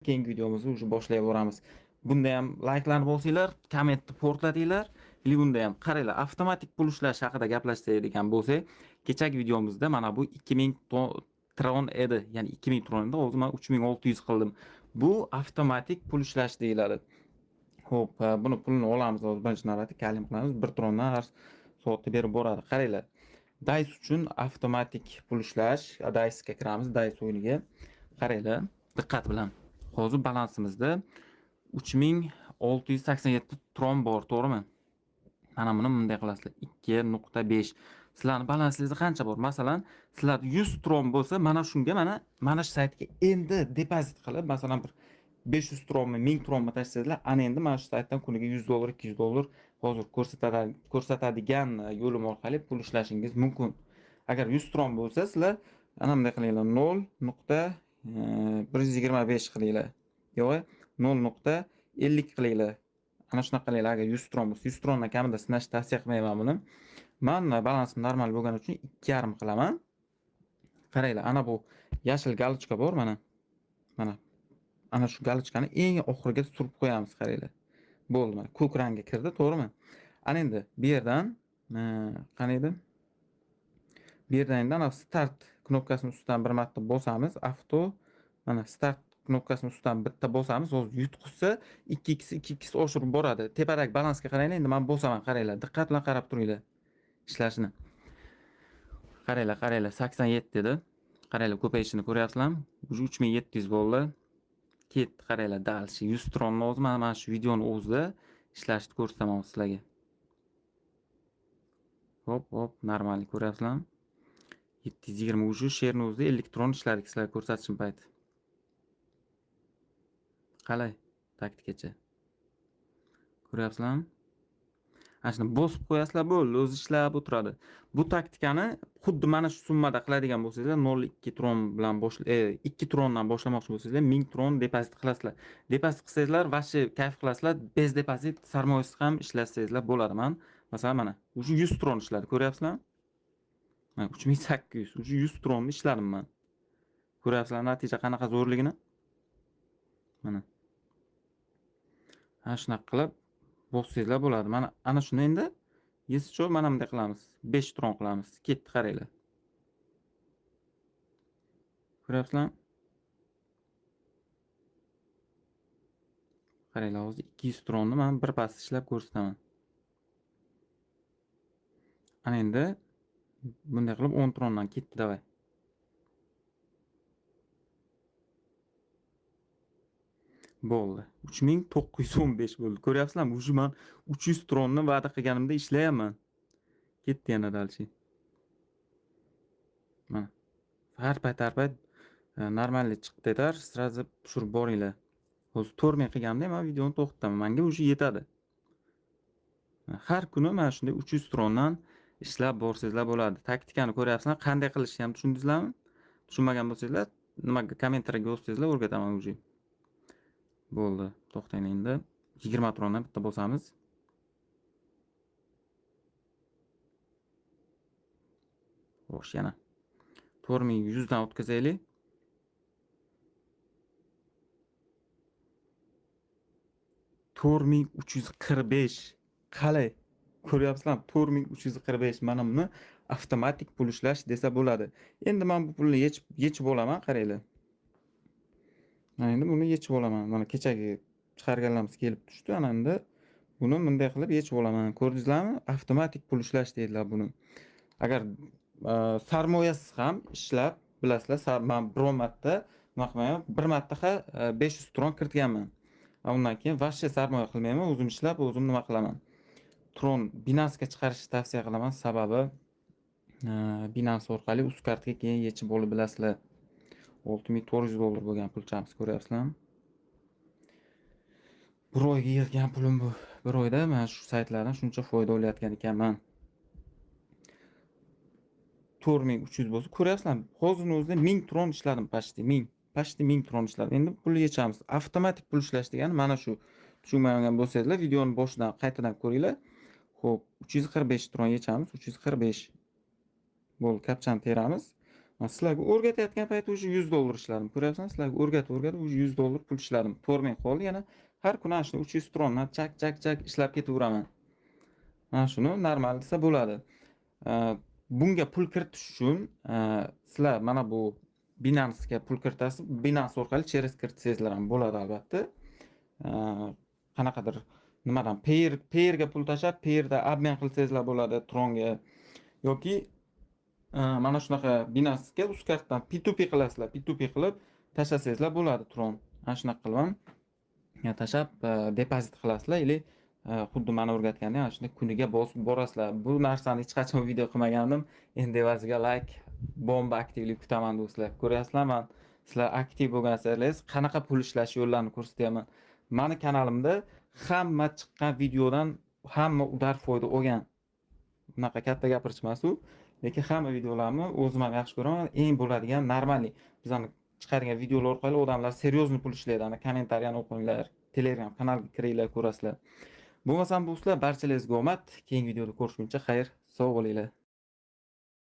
Keyingi videomizni уже boshlayveramiz. Bunda ham layklarni bosinglar, kommentni portlatinglar. Или bunda ham qaranglar, avtomatik pul ishlash haqida gaplashadigan bo'lsak, kechagi videomizda mana bu 2000 tron edi. Ya'ni 2000 tron edi, hozir men 3600 qildim. Bu avtomatik pul ishlash deyiladi. Xo'p, buni pulini olamiz hozir, birinchi navbatda kalim qilamiz. 1 trondan har soatda berib boradi. Qaranglar. Dice uchun avtomatik pul ishlash, Dice'ga kiramiz, Dice o'yiniga. Qaranglar, diqqat bilan. Hozir balansimizda 3687 tron bor, to'g'rimi? Mana buni bunday qilasizlar. 2.5. Sizlarning balansingizda qancha bor? Masalan, sizlarda 100 tron bo'lsa, mana shunga mana shu saytga endi depozit qilib, masalan, bir 500 tronmi, 1000 tronmi tashlasanglar, ana endi mana shu saytdan kuniga 100 dollar, 200 dollar hozir ko'rsatadigan yo'lim orqali pul ishlashingiz mumkin. Agar 100 tron bo'lsa, sizlar ana bunday qilinglar, 0.125 qilinglar. Yo'q, 0.50 qilinglar. Ana shunaqa qilinglar, agar 100 tron bo'lsa, 100 trondan kamida sinashni tavsiya qilmayman buni. Men balansim normal bo'lgani uchun 2.5 qilaman. Qaranglar, ana bu yashil galochka bor mana. Mana. Ana shu galochkani eng oxiriga surib qo'yamiz, qaranglar. Bo'ldi, mana ko'k rangga kirdi, to'g'rimi? Ana endi bu yerdan qani edi? Bu yerdan endi ana start knopkasini ustidan bir marta bosamiz, avto, mana start knopkasini ustidan bitta bosamiz, hozir yutqizsa 2x 2x oshirib boradi. Tepadagi balansga qaranglar, endi men bosaman, qaranglar. Diqqat bilan qarab turinglar ishlashini. Qaranglar, qaranglar, 87 dedi. Qaranglar, ko'payishini ko'ryapsizlarmi? Уже 3700 bo'ldi. Ketdi, qaranglar, дальше 100 tronni o'zi mana shu videoni o'zida ishlashni ko'rsataman sizlarga. Hop, hop, normal ko'ryapsizlarmi? 720 уже sherni o'zida 50 tron ishladik sizlarga ko'rsatishim payti. Qalay taktikacha? Ko'ryapsizlarmi? Ana shuni bosib qo'yasizlar, bo'ldi, o'zi ishlab o'tiradi. Bu taktikani xuddi mana shu summada qiladigan bo'lsangizlar, 0.2 tron bilan 2 trondan boshlamoqchi bo'lsangizlar, 1000 tron depozit qilasizlar. Depozit qilsangizlar, vashi kayf qilasizlar, bez depozit sarmoyasiz ham ishlatsangizlar bo'ladi. Man masalan mana уже 100 tron ishladi, ko'ryapsizlarmi? Mana 3800, уже 100 tronni ishladim man. Ko'ryapsizlar natija qanaqa zo'rligini? Mana. Ana shunaqa qilib bossangizlar bo'ladi. Mana ana shuni endi yesicho mana bunday qilamiz. 5 tron qilamiz. Ketdi, qaranglar. Ko'ryapsizlarmi? Qaranglar, hozir 200 tronni men bir pas ishlab ko'rsataman. Ana endi bunday qilib 10 trondan ketdi, davay. Bo'ldi. 3915 bo'ldi. Ko'ryapsizlarmi? Уже men 300 tronni va'da qilganimda ishlayapman. Ketdi yana dalchi. Mana. Har payt normalniy chiqib ketar, сразу tushirib boringlar. Hozir 4000 qilganda men videoni to'xtataman. Menga уже yetadi. Har kuni mana shunday 300 trondan ishlab borsangizlar bo'ladi. Taktikani ko'ryapsizlar, qanday qilishni ham tushundingizlarmi? Tushunmagan bo'lsangizlar, nimaga kommentariyga yozsangizlar o'rgataman уже. Bo'ldi. To'xtang endi. 20 trondan bitta bosamiz. Xo'sh, yana 4100 dan o'tkazaylik. 4345. Qalay? Ko'ryapsizlarmi? 4345. Mana buni avtomatik pul ishlash desa bo'ladi. Endi men bu pulni yechib olaman, qaranglar. Mana endi buni yechib olaman. Mana kechagi chiqarganlarimiz kelib tushdi. Ana endi buni bunday qilib yechib olaman. Ko'rdingizlarmi? Avtomatik pul ishlash deydilar buni. Agar sarmoyasiz ham ishlab bilasizlar, men biror marta nima qilmayman, bir marta ha 500 tron kiritganman. Undan keyin vashshe sarmoya qilmayman, o'zim ishlab, o'zim nima qilaman. Tron Binance'ga chiqarishni tavsiya qilaman, sababi Binance orqali Uzcardga keyin yechib olib bilasizlar. 6400 dollar bo'lgan pulchamiz, ko'ryapsizlarmi? Bir oyga yig'gan pulim bu. Bir oyda mana shu saytlardan shuncha foyda olayotgan ekanman. 4300 bo'lsa, ko'ryapsizlarmi? Hozirning o'zida 1000 tron ishladim, почти 1000. Почти 1000 tron ishladim. Endi pulni yechamiz. Avtomatik pul ishlash degani mana shu. Tushunmagan bo'lsangizlar, videoni boshidan qaytadan ko'ringlar. Xo'p, 345 tron yechamiz, 345. Bo'ldi, kapchani teramiz. Man sizlarga o'rgatayotgan payt уже 100 dollar ishladim. Ko'ryapsizmi? Sizlarga o'rgatib, o'rgatib уже 100 dollar pul ishladim. 4000 qoldi. Yana har kuni ana shuni 300 trondan chak chak chak ishlab ketaveraman. Mana shuni normal desa bo'ladi. Bunga pul kiritish uchun sizlar mana bu Binance'ga pul kiritasiz. Binance orqali через kiritsangizlar ham bo'ladi, albatta. Qanaqadir nimadan Payeerga pul tashlab, Payeerda обмен qilsangizlar bo'ladi Tronga yoki mana shunaqa Binance'ga Uzcarddan P2P qilasizlar. P2P qilib tashlasangizlar bo'ladi Tron. Mana shunaqa qilib ham tashlab depozit qilasizlar или xuddi mani o'rgatgandek mana shunday kuniga bosib borasizlar. Bu narsani hech qachon video qilmagandim. Endi evaziga layk, bomba aktivlik kutaman, do'stlar. Ko'ryapsizlar, man sizlar aktiv bo'lgansizlar qanaqa pul ishlash yo'llarini ko'rsatyapman. Mani kanalimda hamma chiqqan videodan hamma удар foyda olgan. Bunaqa katta gapirish emas u. Lekin hamma videolarimni o'zim ham yaxshi ko'raman. Eng bo'ladigan нормальный bizani chiqargan videolar orqali odamlar серьезный pul ishlaydi. Ana kommentariyani o'qinglar, Telegram kanalga kiringlar, ko'rasizlar. Bo'lmasam, do'stlar, barchalaringizga omad. Keyingi videoda ko'rishguncha xayr, sog' bo'linglar.